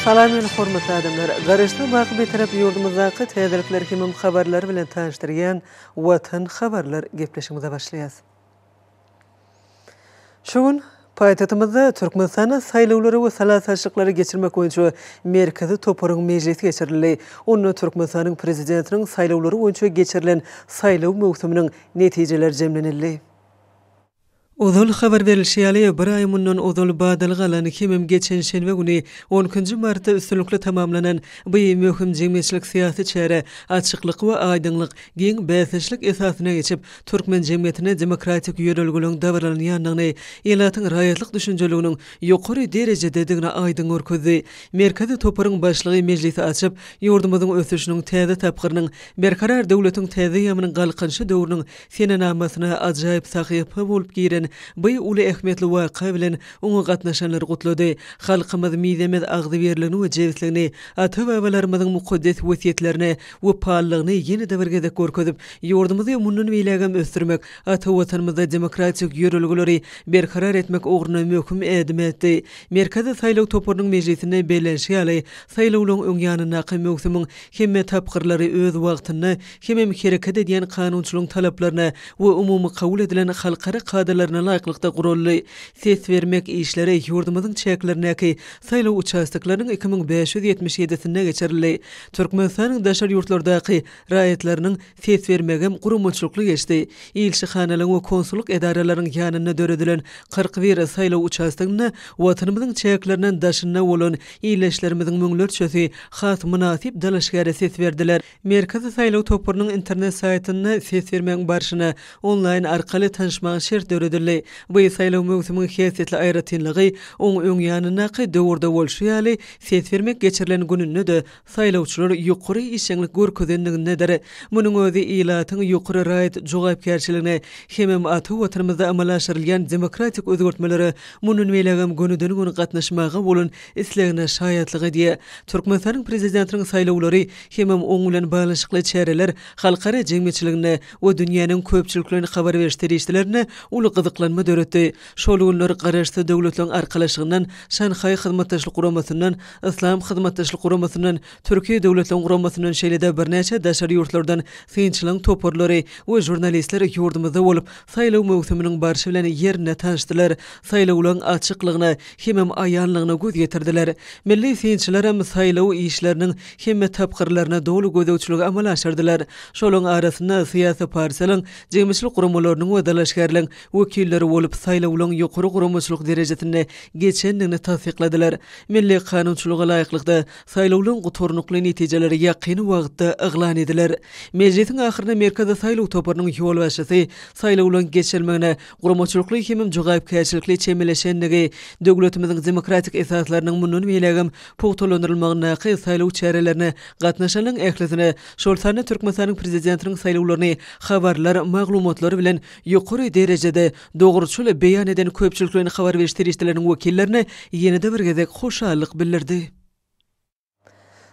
Salam meni hormatly adamlar! Garaşsyz baky Bitarap ýurdumyzdaky täzelikler hemem habarlar bilen tanyşdyrýan Watan habarlar gepleşigimize başlaýas. Şu gün paýtagtymyzda Türkmenistanda saýlawlary we sala salşyklary geçirmek boýunça Merkezi toparyň mejlisi geçirildi. Onda Türkmenistanyň Prezidentiniň saýlawlary boýunça geçirilen saýlaw möwsüminiň netijeleri jemlenildi. Ozal habar berlişi ýaly, bir aý mundan ozal badalga alan hemem geçen şenbe güni, on ikinji martda üstünlikli tamamlanan bu möhüm jemgyýetçilik-syýasy çäre açyklyk we aýdyňlyk, giň bäsdeşlik esasyna geçip, türkmen jemgyýetinde demokratik ýörelgeleriň dabaralanýandygyny, ilatyň raýatlyk düşünjeliginiň ýokary derejededigini aýdyň görkezdi. Merkezi toparyň başlygy mejlisi açyp, ýurdumyzyň ösüşiniň täze tapgyrynyň, Berkarar döwletiň täze eýýamynyň Galkynyşy döwrüniň senenamasyna ajaýyp sahypa bolup giren bu uly ähmiýetli waka bilen oňa gatnaşanlary gutlady. Halkymyz mizemez agzybirligini we jebisligini, ata-babalarymyzyň mukaddes wesýetlerine wepalylygyny ýene-de bir gezek görkezip, ýurdumyzy mundan beýlägem ösdürmek, ata Watanymyzda demokratik ýörelgeleri berkarar etmek ugrunda möhüm ädim ätdi. Merkezi saýlaw toparynyň mejlisinde bellenişi ýaly, saýlawlaryň öň ýanyndaky möwsümiň hemme tapgyrlary öz wagtynda hemem hereket edýän kanunçylygyň talaplaryna we umumy kabul edilen halkara kadalaryna laýyklykda guraldy. Ses bermek işleri ýurdumyzyň çäklerindäki saýlaw uçastoklarynyň 2577-sinde geçirildi. Türkmenistanyň daşary ýurtlardaky raýatlarynyň ses bermegem guramaçylykly geçdi. Ilçihanalaryň we konsullyk edaralarynyň ýanynda döredilen 41 saýlaw uçastogynda Watanymyzyň çäklerinden daşynda bolan ildeşlerimiziň müňlerçesi has mynasyp dalaşgäre ses berdiler. Merkezi saýlaw toparynyň internet saýtynda ses bermegiň barşyna onlaýn arkaly tanyşmaga şert döredildi. Bu saýlaw möwsümiň häsiýetli aýratynlygy, oň öň ýanyndaky döwürde bolşy ýaly, ses bermek geçirilen gününde-de saýlawçylar ýokary işjeňlik görkezenligindedir. Munuň özi ilatyň ýokary raýat jogapkärçiligine hemem ata Watanymyzda amala aşyrylýan demokratik özgertmelere mundan beýlägem gönüden-göni gatnaşmaga bolan islegine şaýatlyk edýär. Türkmenistanyň Prezidentiniň saýlawlary hemem oň bilen baglanyşykly çäreler halkara jemgyýetçiliginde we dünýäniň köpçülikleýin habar beriş serişdelerinde uly gyzyklanma döretdi. Şol günler Garaşsyz Döwletleriň Arkalaşygyndan, Şanhaý Hyzmatdaşlyk Guramasyndan, Yslam Hyzmatdaşlyk Guramasyndan, Türki Döwletleriň Guramasyndan şeýle-de birnäçe daşary ýurtlardan synçylaryň toparlary we žurnalistler ýurdumyzda bolup, saýlaw möwsüminiň barşy bilen ýerinde tanyşdylar, saýlawlaryň açyklygyna hemem aýanlygyna göz ýetirdiler. Milli synçylaram saýlaw işleriniň hemme tapgyrlaryna doly gözegçiligi amala aşyrdylar. Şolaryň arasynda syýasy partiýalaryň, jemgyýetçilik guramalarynyň we dalaşgärleň wekilleri bolup, saýlawlaryň ýokary guramaçylyk derejesinde geçendigini tassykladylar. Milli kanunçylyga laýyklykda, saýlawlaryň gutarnykly netijeleri ýakyn wagtda yglan ediler. Mejlisiň ahyrynda Merkezi saýlaw toparynyň ýolbaşçysy saýlawlaryň geçirilmegine guramaçylykly hemem jogapkärçilikli çemeleşendigi, döwletimiziň demokratik esaslarynyň mundan beýlägem pugtalandyrylmagyndaky saýlaw çärelerine gatnaşanlaryň ählisine, şol sanda Türkmenistanyň Prezidentiniň saýlawlaryny habarlar, maglumatlar bilen ýokary derejede dogruçyl beýan eden köpçülikleýin habar beriş serişdeleriniň wekillerine ýene-de bir gezek hoşallyk bildirdi.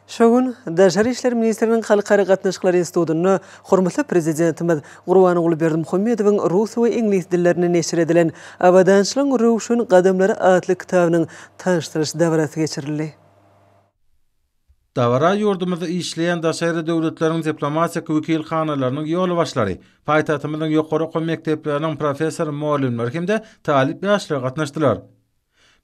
Şu gün Daşary işler ministriniň Halkara gatnaşyklary institutynda hormatly Prezidentimiz Gurbanguly Berdimuhamedowyň rus we iňlis dillerinde neşir edilen Abadançylygyň röwşen gadamlary atly kitabynyň tanyşdyryş dabarasy geçirildi. Dabara ýurdumyzda işleýän daşary döwletleriň diplomatik wekilhanalarynyň ýolbaşçylary, paýtagtymyzyň ýokary okuw mekdepleriniň professor-mugallymlary hem-de talyp ýaşlar gatnaşdylar.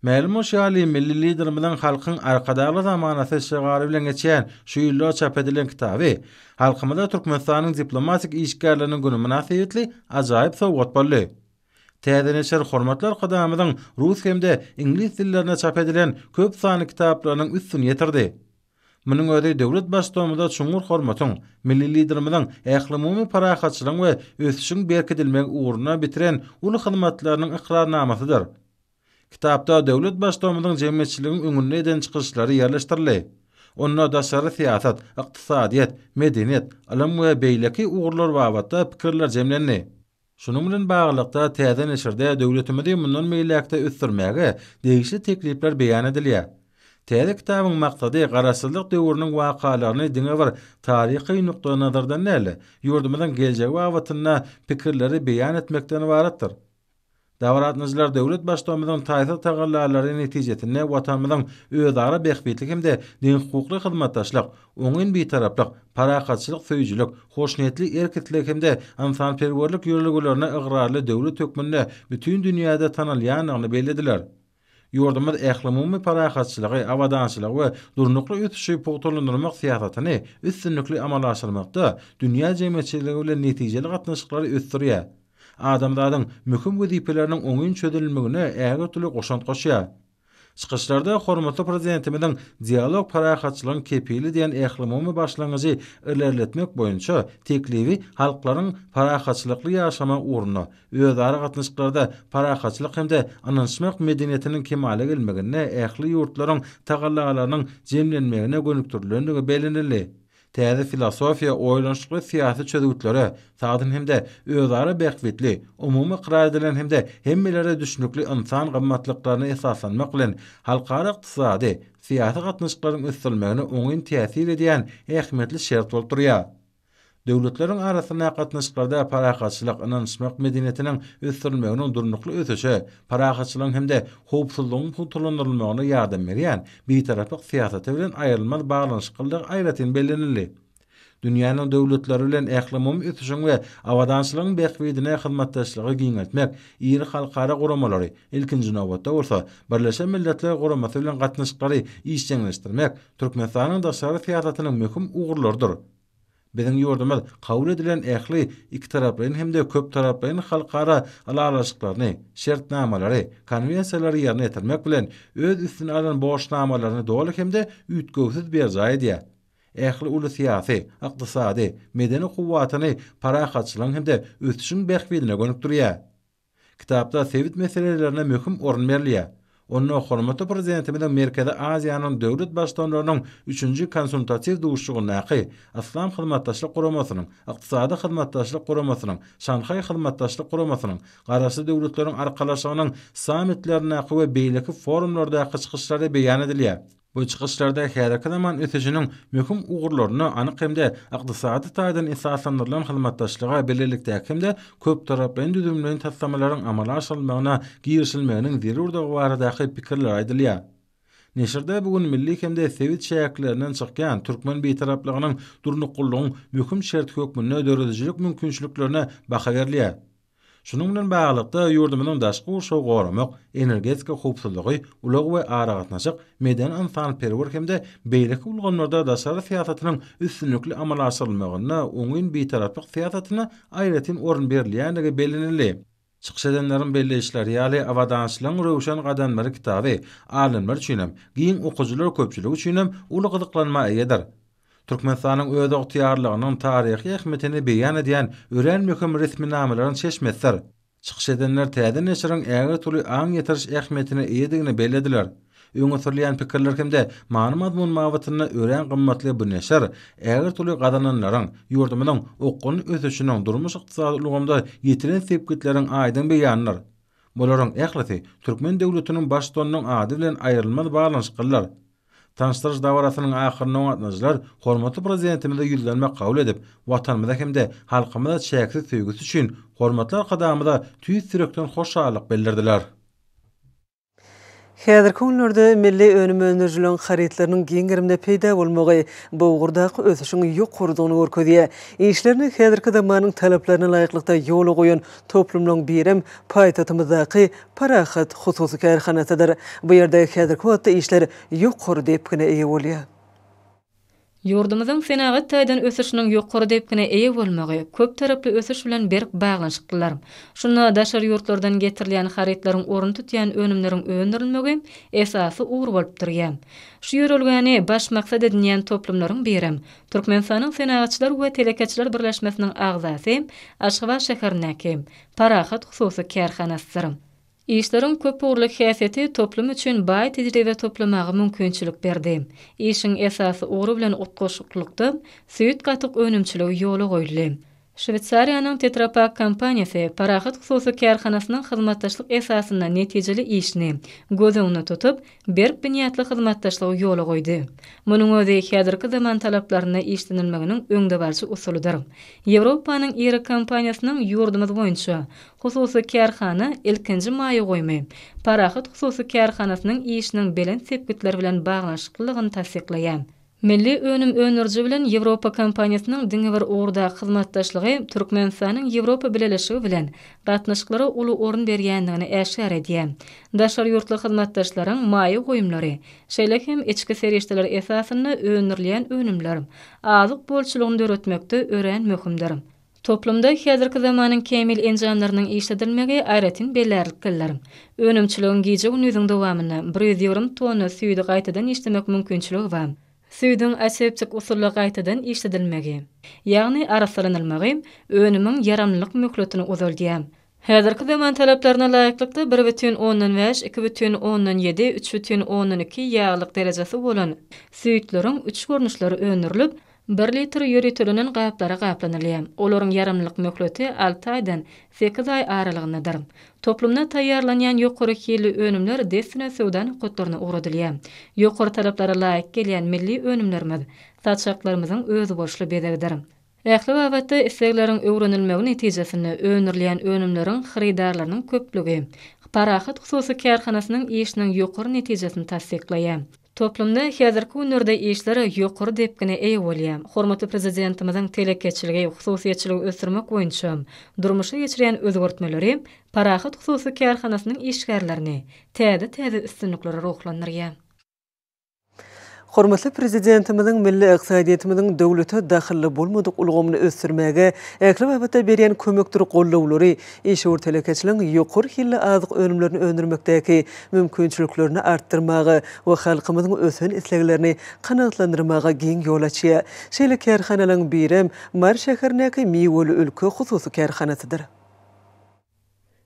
Mälim bolşy ýaly, milli Liderimiziň Halkyň Arkadagly zamanasy şygary bilen geçýän şu ýylda çap edilen kitaby halkymyza Türkmenistanyň diplomatik işgärleriniň güni mynasybetli ajaýyp sowgat boldy. Täze neşir hormatly Arkadagymyzyň rus hem-de iňlis dillerinde çap edilen köp sanly kitaplarynyň üstüni ýetirdi. Munuň özi döwlet Baştutanymyza çuňňur hormatyň, milli Liderimiziň ählumumy parahatçylygyň we ösüşiň berkidilmegi ugrunda bitiren uly hyzmatlarynyň ykrarnamasydyr. Kitapda döwlet Baştutanymyzyň jemgyýetçiligiň öňünde eden çykyşlary ýerleşdirildi. Onda daşary syýasat, ykdysadyýet, medeniýet, ylym we beýleki ugurlar babatda pikirler jemlendi. Şunuň bilen baglylykda, täze neşirde döwletimizi mundan beýläk-de ösdürmäge degişli teklipler beýan edilýär. Täze kitabyň maksady Garaşsyzlyk döwrüniň wakalaryny diňe bir taryhy nukdaýnazardan däl-de, ýurdumyzyň geljegi babatynda pikirleri beýan etmekden ybaratdyr. Dabara gatnaşyjylar döwlet Baştutanymyzyň taýsyz tagallalary netijesinde Watanymyzyň özara bähbitli hem-de deňhukukly hyzmatdaşlyk, oňyn Bitaraplyk, parahatçylyk söýüjilik, hoşniýetli erk-isleg hem-de ynsanperwerlik ýörelgelerine ygrarly döwlet hökmünde bütin dünýäde tanalýandygyny bellediler. Ýurdumyz ählumumy parahatçylygy, abadançylygy we durnukly ösüşi pugtalandyrmak syýasatyny üstünlikli amala aşyrmakda dünýä jemgyýetçiligi bilen netijeli gatnaşyklary ösdürýär. Adamzadyň möhüm wezipeleriniň oňyn çözülmegine ägirt uly goşant goşýar. Çykyşlarda hormatly Prezidentimiziň Dialog parahatçylygyň kepili diýen ählumumy başlangyjy ilerletmek boýunça teklibi halklaryň parahatçylykly ýaşamagy ugrunda özara gatnaşyklarda parahatçylyk hem-de ynanyşmak medeniýetiniň kemala gelmeginde ähli ýurtlaryň tagallalarynyň jemlenmegine gönükdirilendigi bellenildi. Täze filosofiýa oýlanyşykly syýasy çözgütlere, sagdyn hem-de özara bähbitli, umumy ykrar edilen hem-de hemmelere düşnükli ynsan gymmatlyklaryna esaslanmak bilen, halkara ykdysady, syýasy gatnaşyklaryň ösdürilmegine oňyn täsir edýän ähmiýetli şert bolup durýar. Döwletleriň arasyndaky gatnaşyklarda parahatçylyk, ynanyşmak medeniýetiniň ösdürilmeginiň durnukly ösüşe, parahatçylygyň hem-de howpsuzlygyň pugtalandyrylmagyna ýardam berýän Bitaraplyk syýasaty bilen aýrylmaz baglanyşyklydygy aýratyn bellenildi. Dünýäniň döwletleri bilen ählumumy ösüşiň we abadançylygyň bähbidine hyzmatdaşlygy giňeltmek, iri halkara guramalary, ilkinji nobatda bolsa, Birleşen Milletler Guramasy bilen gatnaşyklary işjeňleşdirmek Türkmenistanyň daşary syýasatynyň möhüm ugurlarydyr. Biziň ýurdumyz kabul edilen ähli ikitaraplaýyn hem-de köptaraplaýyn halkara ylalaşyklaryny, şertnamalary, konwensiýalary ýerine ýetirmek bilen, öz üstüne alan borçnamalaryny doly hem-de üýtgewsiz berjaý edýär. Ähli uly syýasy, ykdysady, medeni kuwwatyny parahatçylygyň hem-de ösüşiň bähbidine gönükdirýär. Kitapda sebit meselelerine möhüm orun berilýär. Onda hormatly Prezidentimiziň Merkezi Aziýanyň döwlet Baştutanlarynyň üçünji konsultatiw duşuşygyndaky, Yslam Hyzmatdaşlyk Guramasynyň, Ykdysady Hyzmatdaşlyk Guramasynyň, Şanhaý Hyzmatdaşlyk Guramasynyň, Garaşsyz Döwletleriň Arkalaşygynyň sammitlerindäki we beýleki forumlardaky çykyşlary beýan edilýär. Bu çykyşlarda häzirki zaman ösüşiniň möhüm ugurlarynda anyk hem-de ykdysady taýdan esaslandyrylan hyzmatdaşlyga bilelikdäki hem-de köptaraplaýyn düzümleýin taslamalaryň amala aşyrylmagyna girişilmeginiň zerurdygy baradaky pikirler aýdylýar. Neşirde bu gün milli hem-de sebit çäklerinden çykýan türkmen Bitaraplygynyň durnuklylygyň möhüm şerti hökmünde döredijilik mümkinçiliklerine baha berilýär. Şunuň bilen baglylykda, ýurdumyzyň daşky gurşawy goramak, energetika howpsuzlygy, ulag we aragatnaşyk, medeni-ynsanperwer hem-de beýleki ulgamlarda daşary syýasatynyň üstünlikli amala aşyrylmagynda oňyn Bitaraplyk syýasatyna aýratyn orun berilýändigi bellenildi. Çykyş edenleriň belleýişleri ýaly, Abadançylygyň röwşen gadamlary kitaby alymlar üçinem, giň okyjylar köpçüligi üçinem uly gyzyklanma eýedir. Türkmenistanyň özygtyýarlygynyň taryhy ähmiýetini beýan edýän örän möhüm resminamalaryň çeşmesidir. Çykyş edenler täze neşiriň ägirt uly aň ýetiriş ähmiýetine eýedigini bellediler. Öňe sürülýän pikirler hem-de many-mazmun babatynda örän gymmatly bu neşir ägirt uly gazananlaryň, ýurdumyzyň okgunly ösüşiniň durmuş-ykdysady ulgamda ýetilen sepgitleriň aýdyň beýanydyr. Bularyň ählisi türkmen döwletiniň Baştutanynyň ady bilen aýrylmaz baglanyşyklydyr. Tanyşdyryş dabarasynyň ahyrynda gatnaşyjylar hormatly Prezidentimize ýüzlenme kabul edip, Watanymyza hem-de halkymyza çäksiz söýgüsi üçin hormatly Arkadagymyza tüýs ýürekden hoşallyk bildirdiler. Häzirki günlerde milli önüm öndürijileriň harytlarynyň giň gerimde peýda bolmagy bu ugurdaky ösüşiň ýokarydygyny görkezýär. Işlerini häzirki zamanyň talaplaryna laýyklykda ýola goýan toplumlaryň birem paýtagtymyzdaky Parahat hususy kärhanasydyr. Bu ýerde häzirki wagtda işler ýokary depgine eýe bolýar. Ýurdumyzyň senagat taýdan ösüşiniň ýokary depgine eýe bolmagy köptaraply ösüş bilen berk baglanyşyklydyr. Şunda daşary ýurtlardan getirilýän harytlaryň ornuny tutýan önümleriň öndürilmegi esasy ugur bolup durýar. Şu ýörelgäni baş maksat edinýän toplumlaryň birem Türkmenistanyň Senagatçylar we telekeçiler birleşmesiniň agzasy Aşgabat şäherindäki Parahat hususy kärhanasydyr. Işleriň köpugurly häsiýeti toplum üçin baý tejribe toplamaga mümkinçilik berdi. Işiň esasy ugry bilen utgaşyklylykda süýt-gatyk önümçiligi ýola goýuldy. Şweýsariýanyň Tetra Pak kompaniýasy Parahat hususy kärhanasynyň hyzmatdaşlyk esasynda netijeli işini göz öňünde tutup, berk binýatly hyzmatdaşlygy ýola goýdy. Munuň özi häzirki zaman talaplarynda işlenilmeginiň öňdebaryjy usulydyr. Ýewropanyň iri kompaniýasynyň ýurdumyz boýunça hususy kärhana ilkinji maýa goýumy Parahat hususy kärhanasynyň işiniň belent sepgitler bilen baglanyşyklylygyny tassyklaýar. Milli önüm öndüriji bilen Ýewropa kompaniýasynyň diňe bir ugurdaky hyzmatdaşlygy Türkmenistanyň Ýewropa Bileleşigi bilen gatnaşyklara uly orun berýändigini äşgär edýär. Daşary ýurtly hyzmatdaşlaryň maýa goýumlary, şeýle hem içki serişdeler esasynda öndürilýän önümler azyk bolçulygyny döretmekde örän möhümdir. Toplumda häzirki zamanyň kämil enjamlarynyň işledilmegi aýratyn bellärliklidir. Önümçiligiň gije-gündiziň dowamynda 120 tonna süýdi gaýtadan işlemek mümkinçiligi bar. Süýdüň aseptik usulda gaýtadan işledilmegi, ýagny arassalanylmagy önümiň ýaramlylyk möhletini uzaldýar. Häzirki zaman talaplaryna laýyklykda bir bütin ondan bäş, iki bütin ondan ýedi, üç bütin ondan iki ýaglyk derejesi bolan süýtleriň üç görnüşleri öndürilip, Bir litr ýöritelenen gaplara gaplanylýar. Olaryň ýaramlylyk möhleti alty aýdan sekiz aý aralygyndadyr. Toplumda taýýarlanýan ýokary hilli önümler dessine söwda nokatlaryna ugradylýar. Ýokary talaplara laýyk gelýän milli önümlerimiz saçaklarymyzyň özboluşly bezegidir. Ähli babatda islegleriň öwrenilmegi netijesinde öndürilýän önümleriň hyrydarlarynyň köplügi Parahat hususy kärhanasynyň işiniň ýokary netijesini tassyklaýar. Toplumda häzirki günlerde işler ýokary depgine eýe bolýar. Hormatly Prezidentimiziň telekeçiligi, hususyýetçiligi ösdürmek boýunça durmuşa geçirýän özgertmeleri Parahat hususy kärhanasynyň işgärlerini täze-täze üstünliklere ruhlandyrýar. Hormatly Prezidentimiziň milli ykdysadyýetimiziň döwlete dahylly bolmadyk ulgamyny ösdürmäge ähli babatda berýän kömekdir goldawlary işewür telekeçiligiň ýokary hilli azyk önümlerini öndürmekdäki mümkinçiliklerini artdyrmaga we halkymyzyň ösen isleglerini kanagatlandyrmaga giň ýol açýar. Şeýle kärhanalaryň birem Mary şäherindäki Miweli ülke hususy kärhanasydyr.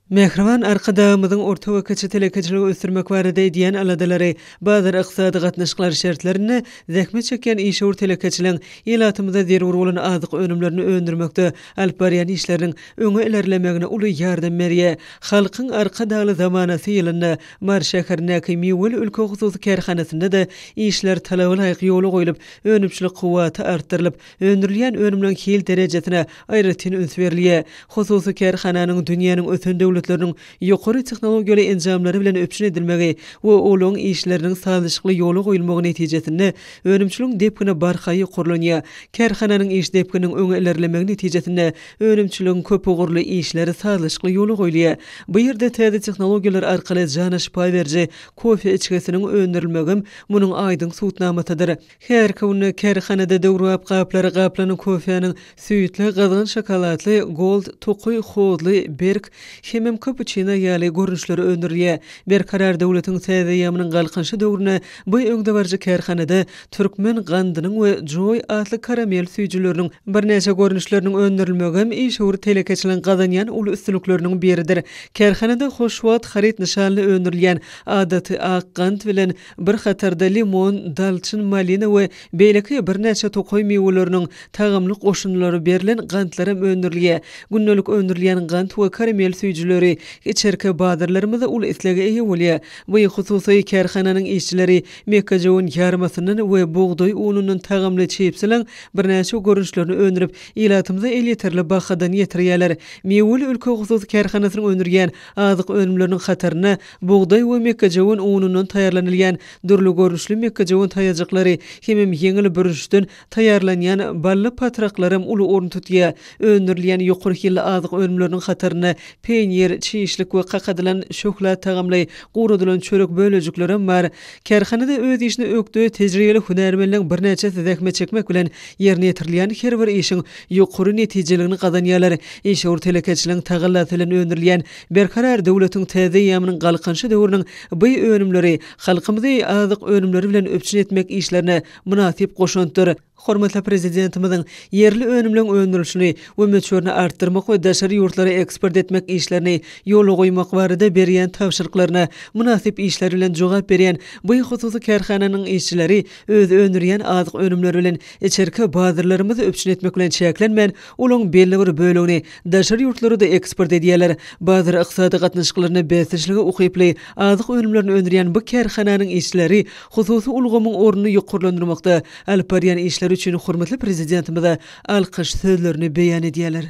Mähriban Arkadagymyzyň orta we kiçi telekeçiligi ösdürmek barada edýän aladalary bazar ykdysady gatnaşyklary şertlerinde zähmet çekýän işewür telekeçiligiň ilatymyza zerur bolan azyk önümlerini öndürmekde alyp barýan işleriniň öňe ilerlemegine uly ýardam berýär. Halkyň Arkadagly zamanasy ýylynda Mary şäherindäki Miweli ülke hususy kärhanasynda-da işler talaba laýyk ýola goýlup, önümçilik kuwwaty artdyrylyp, öndürilýän önümleň hil derejesine aýratyn üns berilýär. Hususy kärhananyň dünýäniň ösen döwletleriniň ýokary tehnologiýaly enjamlary bilen üpjün edilmegi we olaryň işleriniň sazlaşykly ýola goýulmagy netijesinde önümçiligiň depgini barha ýokarlanýar. Kärhananyň iş depgininiň öňe ilerlemegi netijesinde önümçiligiň köpugurly işleri sazlaşykly ýola goýulýar. Bu ýerde täze tehnologiýalar arkaly jana şypa beriji kofe içgisiniň öndürilmegem munuň aýdyň subutnamasydyr. Häzirki günde kärhanada döwrebap gaplara gaplanan kofäniň süýtli, gyzgyn şokoladly, gold, tokaý hozly, berk hemem kapuçino ýaly görnüşleri öndürilýär. Berkarar döwletiň täze eýýamynyň Galkynyşy döwründe bu öňdebaryjy kärhanada türkmen gandynyň we joý atly karamel süýjüleriniň birnäçe görnüşleriniň öndürilmegem işewür telekeçiligiň gazanýan uly üstünlikleriniň biridir. Kärhanada Hoşwagt haryt nyşanly öndürilýän adaty ak gant bilen Bir hatarda limon, dalçyn, malina we beýleki birnäçe tokaý miweleriniň tagamly goşundylary berlen gantlaram öndürilýär. Gündelik öndürilýän gant we karamel süýjüleri içerki bazarlarymyzda uly islege eýe bolýar. Bu hususy kärhananyň işçileri mekgejöwen ýarmasyndan we bugdaý unundan tagamly çipsileň birnäçe görnüşlerini öndürip, ilatymyza elýeterli bahadan ýetirýärler. Miweli ülke hususy kärhanasynyň öndürýän azyk önümleriniň hatarynda Bugdaý we mekgejöwen unundan taýýarlanylýan dürli görnüşli mekgejöwen taýajyklary hemem ýeňil bürünçden taýýarlanýan bally patraklaram uly orun tutýar. Öndürilýän ýokary hilli azyk önümleriniň hatarynda peýnir, çişlik we kakadylan şöhlat tagamly guradylan çörek bölejiklerem bar. Kärhanada öz işine ökde, tejribeli hünärmenleň birnäçesi zähmet çekmek bilen, ýerine ýetirilýän her bir işiň ýokary netijeligini gazanýarlar. Işewür telekeçiligiň tagallasy bilen öndürilýän Berkarar döwletiň täze eýýamynyň Galkynyşy döwrüniň bu önümleri halkymyzy azyk önümleri bilen üpjün etmek işlerine mynasyp goşantdyr. Hormatly Prezidentimiziň ýerli önümleň öndürilişini we möçberini artdyrmak we daşary ýurtlara eksport etmek işlerini. gatnaşyklaryny ýola goýmak barada berýän tabşyryklaryna mynasyp işler bilen jogap berýän bu hususy kärhananyň işçileri öz öndürýän azyk önümleri bilen içerki bazarlarymyzy üpjün etmek bilen çäklenmän, olaryň belli bir bölegini daşary ýurtlara-da eksport edýärler. Bazar ykdysady gatnaşyklarynda bäsdeşlige ukyply azyk önümlerini öndürýän bu kärhananyň işçileri hususy ulgamyň ornuny ýokarlandyrmakda alyp barýan işleri üçin hormatly Prezidentimize alkyş sözlerini beýan edýärler.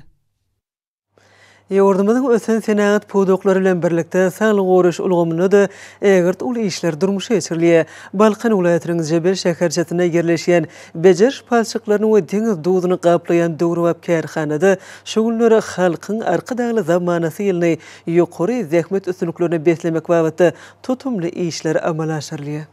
Ýurdumyzyň ösen senagat pudaklary bilen birlikde, saglygy goraýyş ulgamynda-da ägirt uly işler durmuşa geçirilýär. Balkan welaýatynyň Jebel şäherçesinde ýerleşýän bejeriş palçyklaryny we deňiz duzuny gaplaýan döwrebap kärhanada şu günler Halkyň Arkadagly zamanasy ýylyny ýokary zähmet üstünliklerine beslemek babatda tutumly işler amala aşyrylýar.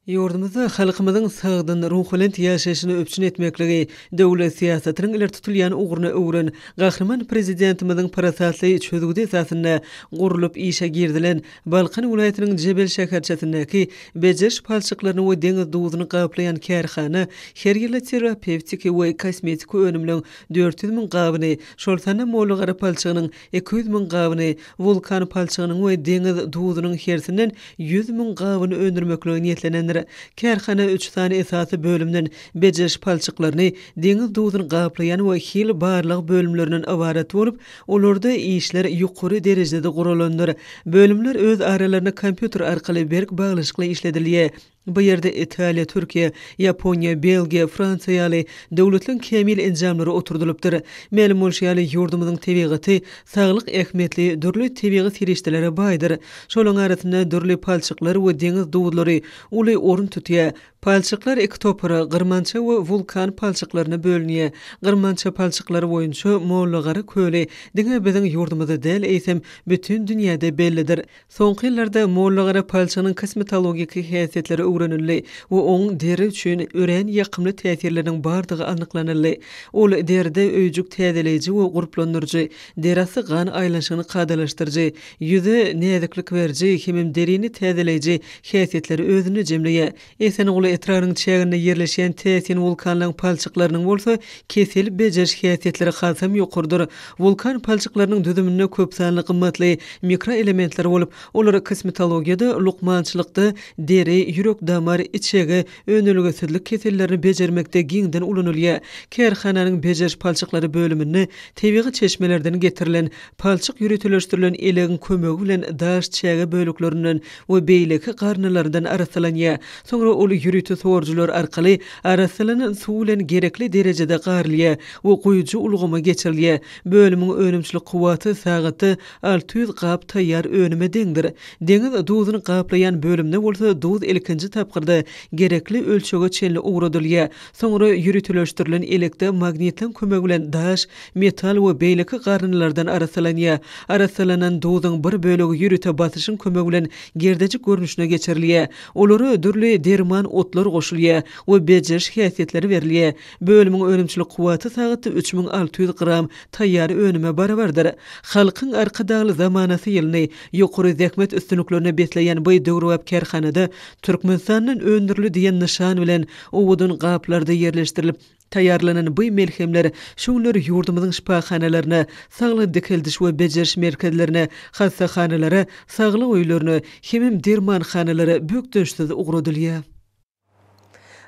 Ýurdumyzda halkymyzyň sagdyn, ruhubelent ýaşaýşyny üpjün etmekligi döwlet syýasatynyň ileri tutulýan ugruna öwren Gahryman Prezidentimiziň parasatly çözgüdi esasynda gurlup işe girizilen Balkan welaýatynyň Jebel şäherçesindäki bejeriş palçyklaryny we deňiz duzuny gaplaýan kärhana her ýylda terapewtiki we kosmetiki önümleň 400 müň gabyny, şol sanda mollagara palçygynyň 200 müň gabyny, wulkan palçygynyň we deňiz duzunyň hersinden 100 müň gabyny öndürmeklige niýetlenendir. Kärhana üç sany esasy bölümden, bejeriş palçyklaryny, deňiz duzuny gaplaýan we hil barlag bölümlerinden ybarat bolup, olarda işler ýokary derejede guralandyr. Bölümler öz aralarynda kompýuter arkaly berk baglanyşykly işledilýär. Bu ýerde Italiýa, Türkiýe, Ýaponiýa, Belgiýa, Fransiýa ýaly döwletleriň kämil enjamlary oturdylypdyr. Mälim bolşy ýaly, ýurdumyzyň tebigaty saglyk ähmiýetli dürli tebigy serişdelere baýdyr. Şolaryň arasynda dürli palçyklar we deňiz duzlary uly orun tutýar. Palçyklar iki topara, gyrmança we wulkan palçyklaryna bölünýär. Gyrmança palçyklary boýunça Mollagara köli diňe biziň ýurdumyzda däl, eýsem, bütin dünýäde bellidir. Soňky ýyllarda Mollagara palçygynyň kosmetologiki häsiýetleri öwrenildi we oň deri üçin örän ýakymly täsirleriniň bardygy anyklanyldy. Ol deride öýjük täzeleýji we gurplandyryjy, deri asty gan aýlanyşygyny kadalaşdyryjy, ýüze näziklik beriji hemem derini täzeleýji häsiýetleri özünde jemleýär. Esenguly etrabynyň çäginde ýerleşýän täsin wulkanlaryň palçyklarynyň bolsa kesel bejeriş häsiýetleri hasam ýokarydyr. Wulkan palçyklarynyň düzüminde köp sanly gymmatly mikroelementler bolup, olar kosmetologiýada, lukmançylykda, deri, ýürek-damar, içege, önelgesizlik kesellerini bejermekde giňden ulanylýar. Kärhananyň bejeriş palçyklary bölüminde tebigy çeşmelerden getirilen palçyk ýöriteleşdirilen elegiň kömegi bilen daş çäge böleklerinden we beýleki garyndylardan arassalanýar. Soňra ol ýörite sorujylar arkaly arassalanan suw bilen gerekli derejede garylýar we guýujy ulgama geçirilýär. Bölümiň önümçilik kuwwaty sagatda 600 gap taýýar önüme deňdir. Deňiz duzuny gaplaýan bölümde bolsa duz ilkinji tapgyrda gerekli ölçege çenli ugradylýar. Soňra ýöriteleşdirilen elekde magnitleň kömegi bilen daş, metal we beýleki garyndylardan arassalanýar. Arassalanan duzuň bir bölegi ýörite basyşyň kömegi bilen gerdejik görnüşine geçirilýär. Olara dürli derman otlar goşulýar we bejeriş häsiýetleri berilýär. Bölümiň önümçilik kuwwaty sagatda 3600 gram taýýar önüme barabardyr. Halkyň Arkadagly zamanasy ýylyny ýokary zähmet üstünliklerine besleýän bu döwrebap kärhanada Türkmenistandan öndürildi diýen nyşan bilen owadan gaplarda ýerleşdirilip taýýarlanan bu melhemler şu günler ýurdumyzyň şypahanalaryna, saglygy dikeldiş we bejeriş merkezlerine, hassahanalara, saglyk öýlerine hemem dermanhanalara bökdençsiz ugradylýar.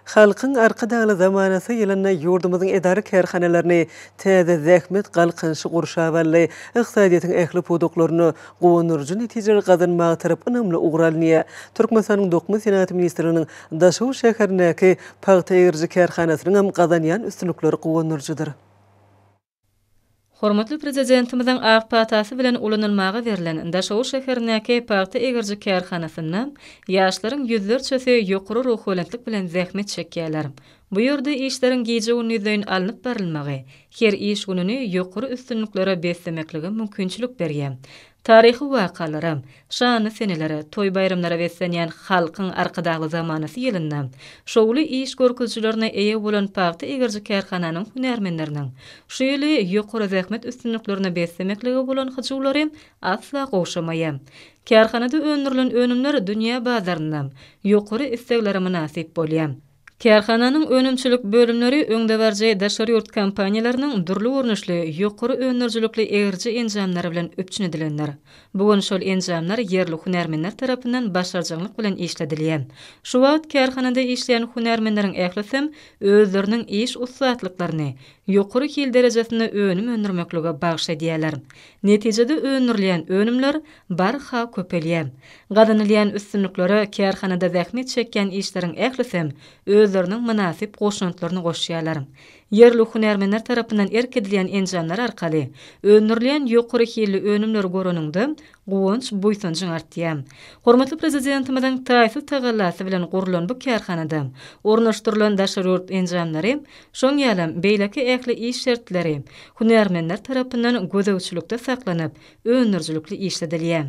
Halkyň Arkadagly zamanasy ýylynda ýurdumyzyň edara-kärhanalaryny täze zähmet galkynyşy gurşap aldy. Ykdysadyýetiň ähli pudaklarynda guwandyryjy netijeleri gazanmaga tarap ynamly ugur alynýar. Türkmenistanyň Dokma senagaty ministrliginiň Daşoguz şäherindäki pagta egriji kärhanasynyň hem gazanýan üstünlikleri guwandyryjydyr. Hormatly Prezidentimiziň ak patasy bilen ulanylmaga berlen Daşoguz şäherindäki pagta egriji kärhanasynda ýaşlaryň ýüzlerçesi ýokary ruhubelentlik bilen zähmet çekýärler. Bu ýerde işleriň gije-gündizleýin alnyp barylmagy her iş gününi ýokary üstünliklere beslemeklige mümkinçilik berýär. Taryhy wakalara, şanly senelere, toý-baýramlara beslenýän Halkyň Arkadagly zamanasy ýylynda şowly iş görkezijilerine eýe bolan pagta egriji kärhananyň hünärmenleriniň şu ýyly ýokary zähmet üstünliklerine beslemeklige bolan hyjuwlary asla gowşamaýar. Kärhanada öndürilen önümler dünýä bazarynda ýokary isleglere mynasyp bolýar. Kärhananyň önümçilik bölümleri öňdebaryjy daşary ýurt kompaniýalarynyň dürli görnüşli ýokary öndürijilikli egriji enjamlary bilen üpjün edilendir. Bu gün şol enjamlar ýerli hünärmenler tarapyndan başarjaňlyk bilen işledilýär. Şu wagt kärhanada işleýän hünärmenleriň ählisem özleriniň iş ussatlyklaryny ýokary hil derejesinde önüm öndürmeklige bagyş edýärler. Netijede öndürilýän önümler barha köpelýär. Gazanylýan üstünliklere kärhanada zähmet çekýän işleriň ählisem özleriniň mynasyp goşantlaryny goşýarlar. Ýerli hünärmenler tarapyndan erk edilýän enjamlar arkaly öndürilýän ýokary hilli önümleri göreniňde, guwanç, buýsanjyň artýar. Hormatly Prezidentimiziň taýsyz tagallasy bilen gurlan bu kärhanada ornaşdyrylan daşary ýurt enjamlary, şoň ýalam beýleki ähli iş şertleri hünärmenler tarapyndan gözegçilikde saklanyp, öndürijilikli işledilýär.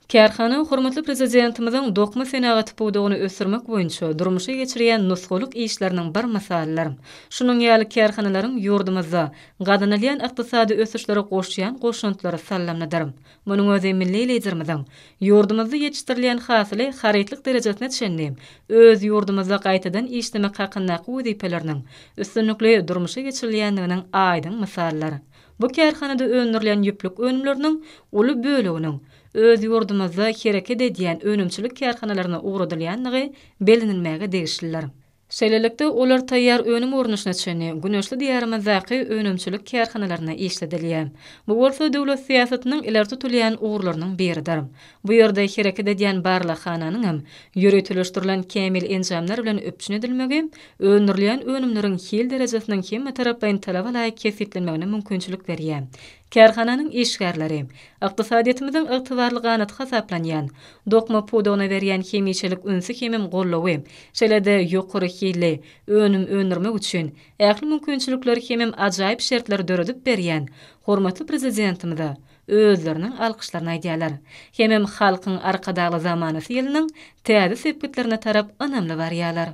Kärhana hormatly Prezidentimiziň dokma senagaty pudagyny ösdürmek boýunça durmuşa geçirýän nusgalyk işleriniň bir mysalydyr. Şunuň ýaly kärhanalaryň ýurdumyzda gazanylýan ykdysady ösüşlere goşýan goşantlary sallamlydyr. Munuň özi milli Liderimiziň ýurdumyzda ýetişdirilýän hasyly harytlyk derejesine çenli öz ýurdumyzda gaýtadan işlemek hakyndaky wezipeleriniň üstünlikli durmuşa geçirilýändiginiň aýdyň mysalydyr. Bu kärhanada öndürilýän ýüplük önümleriniň uly böleginiň öz ýurdumyzda hereket edýän önümçilik kärhanalaryna ugradylýandygy bellenilmäge degişlidir. Şeýlelikde, olar taýýar önüm görnüşine çenli güneşli Diýarymyzdaky önümçilik kärhanalarynda işledilýär. Bu bolsa döwlet syýasatynyň ileri tutulýan ugurlarynyň biridir. Bu ýerde hereket edýän barlaghananyň hem ýöriteleşdirilen kämil enjamlar bilen üpjün edilmegi öndürilýän önümleriň hil derejesiniň hemmetaraplaýyn talaba laýyk kesgitlenmegine mümkinçilik berýär. Kärhananyň işgärleri ykdysadyýetimiziň ygtybarly ganaty hasaplanýan dokma pudagyna berýän hemişelik ünsi hemem goldawy, şeýle-de ýokary hilli önüm öndürmek üçin ähli mümkinçilikleri hemem ajaýyp şertleri döredip berýän hormatly Prezidentimize özleriniň alkyşlaryny aýdýarlar. Hemem Halkyň Arkadagly zamanasy ýylynyň täze sepgitlerine tarap ynamly barýarlar.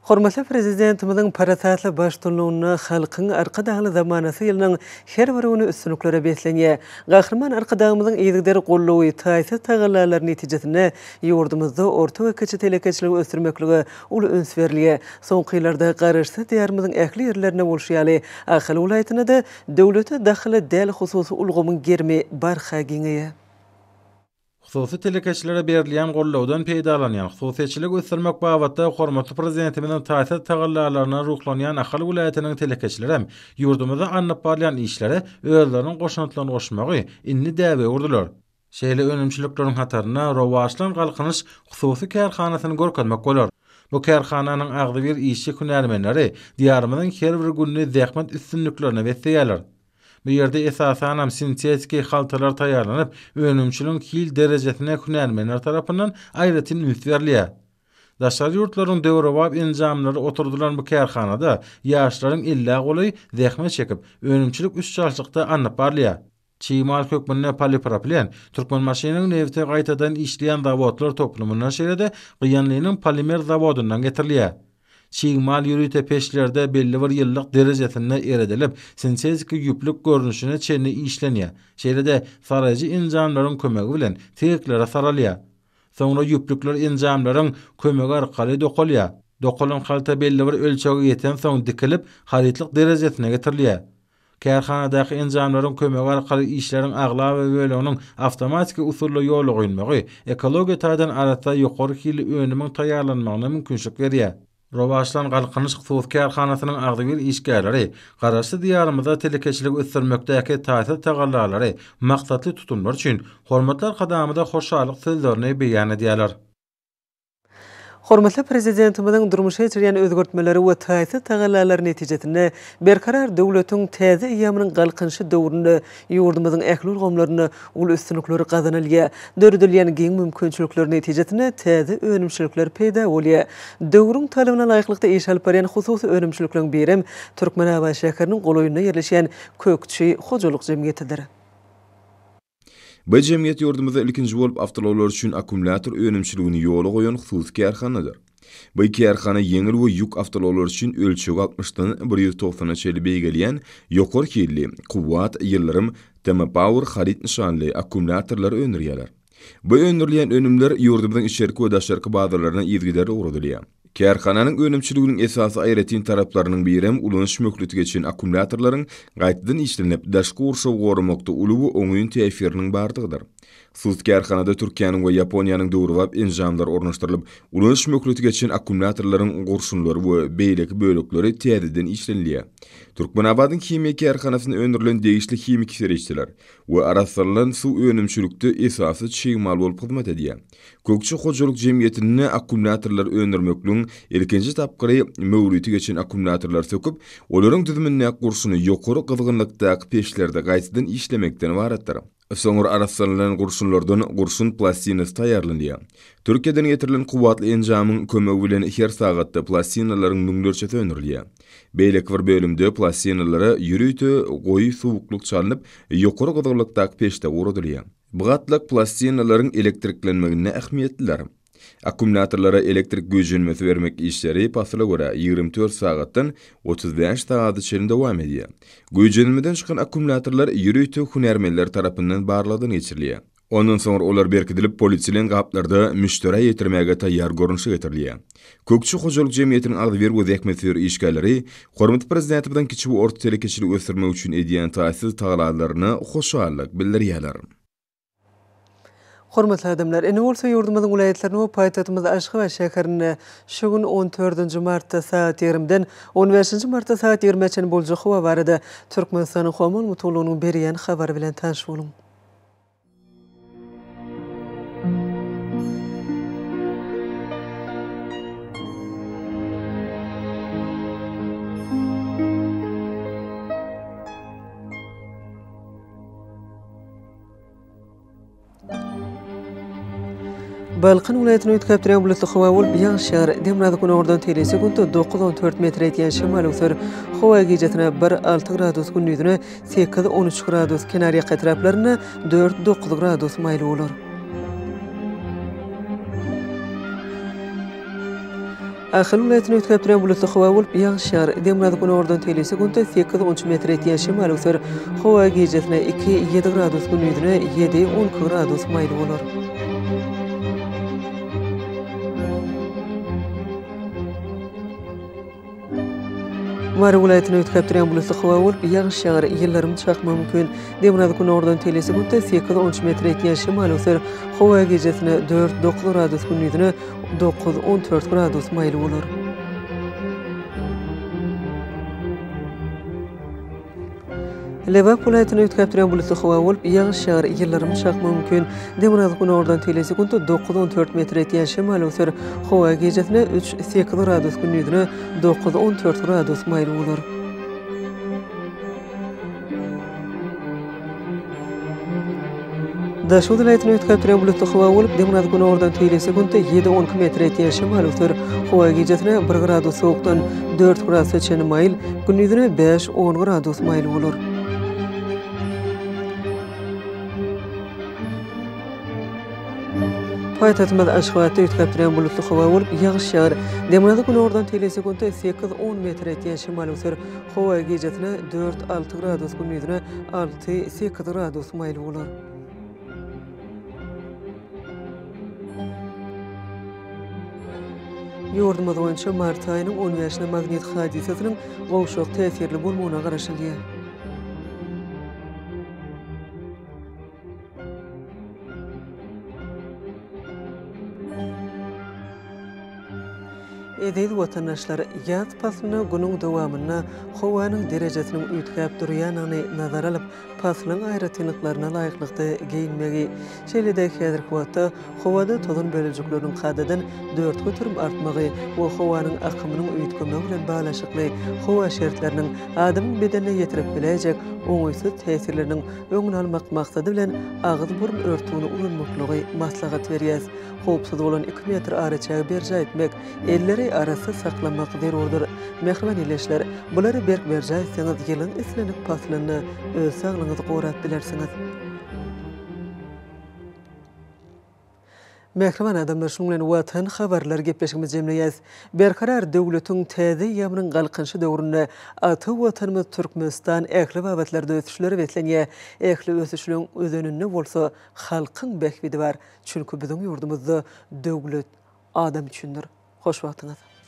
Hormatly Prezidentimiziň parasatly baştutanlygynda Halkyň Arkadagly zamanasy ýylynyň her bir güni üstünliklere beslenýär. Gahryman Arkadagymyzyň yzygider goldawy, taýsyz tagallalary netijesinde ýurdumyzda orta we kiçi telekeçiligi ösdürmeklige uly üns berilýär. Soňky ýyllarda Garaşsyz Diýarymyzyň ähli ýerlerinde bolşy ýaly, Ahal welaýatynda-da döwlete dahylly däl hususy ulgamyň gerimi barha giňeýär. Hususy telekeçilere berilýän goldawdan peýdalanýan, hususyýetçiligi ösdürmek babatda hormatly Prezidentimiziň taýsyz tagallalaryna ruhlanýan Ahal welaýatynyň telekeçilerem ýurdumyzda alnyp barylýan işlere özleriniň goşantlaryny goşmagy indi däbe öwürdiler. Şeýle önümçilikleriň hatarynda Rowaçlan Galkynyş hususy kärhanasyny görkezmek bolar. Bu kärhananyň agzybir işçi-hünärmenleri Diýarymyzyň her bir gününi zähmet üstünliklerine besleýärler. Bu ýerde esasanam sintetiki haltalar taýýarlanyp, önümçiligiň hil derejesine hünärmenler tarapyndan aýratyn üns berilýär. Daşary ýurtlaryň döwrebap enjamlary oturdylan bu kärhanada ýaşlaryň ellä golaýy zähmet çekip, önümçilik üç çalşykda alnyp barylýar. Çig mal hökmünde polipropilen Türkmenbaşynyň nebiti gaýtadan işleýän zawodlar toplumyndan şeýle-de Gyýanlynyň polimer zawodyndan getirilýär. Çig mal ýörite peçlerde belli bir ýyllyk derejesinde eredilip, sintetiki ýüplük görnüşine çenli işlenýär. Şeýle-de saraýjy enjamlaryň kömegi bilen tegeklere saralýar. Soňra ýüplükler enjamlaryň kömegi arkaly dokalýar. Dokalan halta belli bir ölçege ýetensoň dikilip, harytlyk derejesine getirilýär. Kärhanadaky enjamlaryň kömegi arkaly işleriň aglaba böleginiň awtomatiki usulda ýola goýulmagy ekologiýa taýdan arassa ýokary hilli önümiň taýýarlanmagyna mümkinçilik berýär. Rowaçlan Galkynyş hususy kärhanasynyň agzybir işgärleri Garaşsyz Diýarymyzda telekeçiligi ösdürmekdäki taýsyz tagallalary, maksatly tutumlary üçin hormatly Arkadagymyza hoşallyk sözlerini beýan edýärler. Hormatly Prezidentimiziň durmuşa geçirýän özgertmeleri we taýsyz tagallalary netijesinde Berkarar döwletiň täze eýýamynyň Galkynyşy döwründe ýurdumyzyň ähli ulgamlarynda uly üstünlikler gazanylýar. Döredilýän giň mümkinçilikler netijesinde täze önümçilikler peýda bolýar. Döwrüň talabyna laýyklykda iş alyp barýan hususy önümçilikleriň birem Türkmenabat şäheriniň golaýynda ýerleşýän Kökçi hojalyk jemgyýetidir. Bu jemgyýet ýurdumyzda ilkinji bolup awtoulaglar üçin akkumulýator önümçiligini ýola goýan hususy kärhanadyr. Bu kärhana ýeňil we ýük awtoulaglary üçin ölçegi altmyşdan bir ýüz togsana çenli beýgelýän ýokary hilli, Kuwwat, Ýyldyrym, TM Power haryt nyşanly akkumulýatorlary öndürýärler. Bu öndürilýän önümler ýurdumyzyň içerki we daşarky bazarlaryna yzygiderli ugradylýar. Kärhananyň önümçiliginiň esasy aýratyn taraplarynyň birem ulanyş möhleti geçen akkumulýatorlaryň gaýtadan işlenip, daşky gurşawy goramakda uly we oňyn täsiriniň bardygydyr. Hususy kärhanada Türkiýäniň we Ýaponiýanyň döwrebap enjamlary ornaşdyrylyp, ulanyş möhleti geçen akkumulýatorlaryň gurşunlary we beýleki bölekleri täzeden işlenilýär. Türkmenabadyň himiýa kärhanasynda öndürilen degişli himiki serişdeler we arassalanan suw önümçilikde esasy çig mal bolup hyzmat edýär. Kökçi hojalyk jemgyýetinde akkumulýatorlary öndürmekligiň ilkinji tapgyry möwriti geçen akkumulýatorlary söküp, olaryň düzümindäki gurşuny ýokary gyzgynlykdaky peçlerde gaýtadan işlemekden ybaratdyr. Soňra arassalanylan gurşunlardan gurşun plastinasy taýýarlanylýar. Türkiýeden getirilen kuwwatly enjamyň kömegi bilen her sagatda plastinalaryň müňlerçesi öndürilýär. Beýleki bir bölümde plastinalara ýörite goýy suwuklyk çalnyp, ýokary gyzgynlykdaky peçde guradylýar. Bu gatlak plastinalaryň elektriklenmeginde ähmiýetlidir. Akkumulýatorlara elektrik güýjenmesi bermek işleri pasyla görä 24 sagatdan 35 sagada çenli dowam edýär. Güýjenmeden çykan akkumulýatorlar ýörite hünärmenler tarapyndan barlagdan geçirilýär. Ondan soňra olar berkidilip polietilen gaplarda müşderä ýetirmäge taýýar görnüşe getirilýär. Kökçi hojalyk jemgyýetiniň agzybir we zähmetsöýer işgärleri hormatly Prezidentimiziň kiçi we orta telekeçiligi ösdürmek üçin edýän taýsyz tagalalaryna hoşallyk bildirýärler. Hormatly adamlar, indi bolsa ýurdumyzyň welaýatlarynda we paýtagtymyz Aşgabat şäherinde şu gün on dördünji martda sagat ýigrimiden on bäşinji martda sagat ýigrimä çenli boljak howa barada Türkmenistanyň Howa maglumat berýän habary bilen tanyş boluň. Balkan welaýatynda üýtgäp durýan bulutly howa bolup, ýagyş ýagar. Demirgazyk-günordan teýli sekuntda 9-14 metre ýetýän şemal öwser. Howa gijesine bir, alty gradus, gündizine Sekiz, 13 gradus, kenarýaka etraplarynda dört, dokuz gradus maýyl bolar. Ahal welaýatynda üýtgäp durýan bulutly howa bolup, ýagyş ýagar. Demirgazyk-günordan teýli sekuntda sekiz, 13 metre ýetýän şemal öwser. Howa gijesine iki, ýedi gradus, gündizine ýedi, 12 gradus maýyl bolar. Mary welaýatynda üýtgäp durýan bulutly howa bolup, ýagyş ýagar, ýyldyrym çakmagy mümkin. Demirgazyk-günordan teýli sekuntda sekiz, 13 metre ýetýän şemal öwser. Howa gijesine dört, dokuz gradus, gündizine dokuz, 14 gradus maýyl bolar. Lebap welaýatynda üýtgäp durýan bulutly howa bolup, ýagyş ýagar, ýyldyrym çakmagy mümkin. Demirgazyk-günordan teýli sekuntda 9-14 metre ýetýän şemal öwser. Howa gijesine üç, sekiz gradus, gündizine dokuz, 14 gradus maýyl bolar. Daşoguz welaýatynda üýtgäp durýan bulutly howa bolup, demirgazyk-günordan teýli sekuntda ýedi, 12 metre ýetýän şemal öwser. Howa gijesine bir gradus sowukdan dört gradusa çenli maýyl, gündizine bäş, on gradus maýyl bolar. Paýtagtymyz Aşgabatda üýtgäp durýan bulutly howa bolup, ýagyş ýagar. Demirgazyk-günordan teýli sekuntda sekiz, on metre ýetýän şemal öwser. Howa gijesine dört, alty gradus, gündizine alty, sekiz gradus maýyl bolar. Ýurdumyz boýunça mart aýynyň on bäşine magnit hadysasynyň gowşak täsirli bolmagyna garaşylýar. Eziz watandaşlar, ýaz paslynda günüň dowamynda howanyň derejesiniň üýtgäp durýandygyny nazara alyp, paslyň aýratynlyklaryna laýyklykda geýinmegi, şeýle-de häzirki wagtda howada tozan bölejikleriniň kadadan 4% artmagy we howanyň akymynyň üýtgemegi bilen baglanyşykly howa şertleriniň adamyň bedenine ýetirip biläýjek oňaýsyz täsirleriniň öňüni almak maksady bilen agyz-burun örtügini ulanmaklygy maslahat berýäs. Howpsuz bolan iki metr araçägi berjaý etmek, elleri arassa saklamak zerurdyr. Mähriban ildeşler, bulary berk berjaý etseňiz, ýylyň islendik paslynda öz saglygyňyzy gorap bilersiňiz. Mähriban adamlar, şunuň bilen Watan habarlar gepleşigimizi jemleýäs. Berkarar döwletiň täze eýýamynyň Galkynyşy döwründe ata Watanymyz Türkmenistan ähli babatlarda ösüşlere beslenýär. Ähli ösüşleň özeninde bolsa halkyň bähbidi bar. Çünki biziň ýurdumyzda döwlet adam üçindir. Hoş wagtyňyz.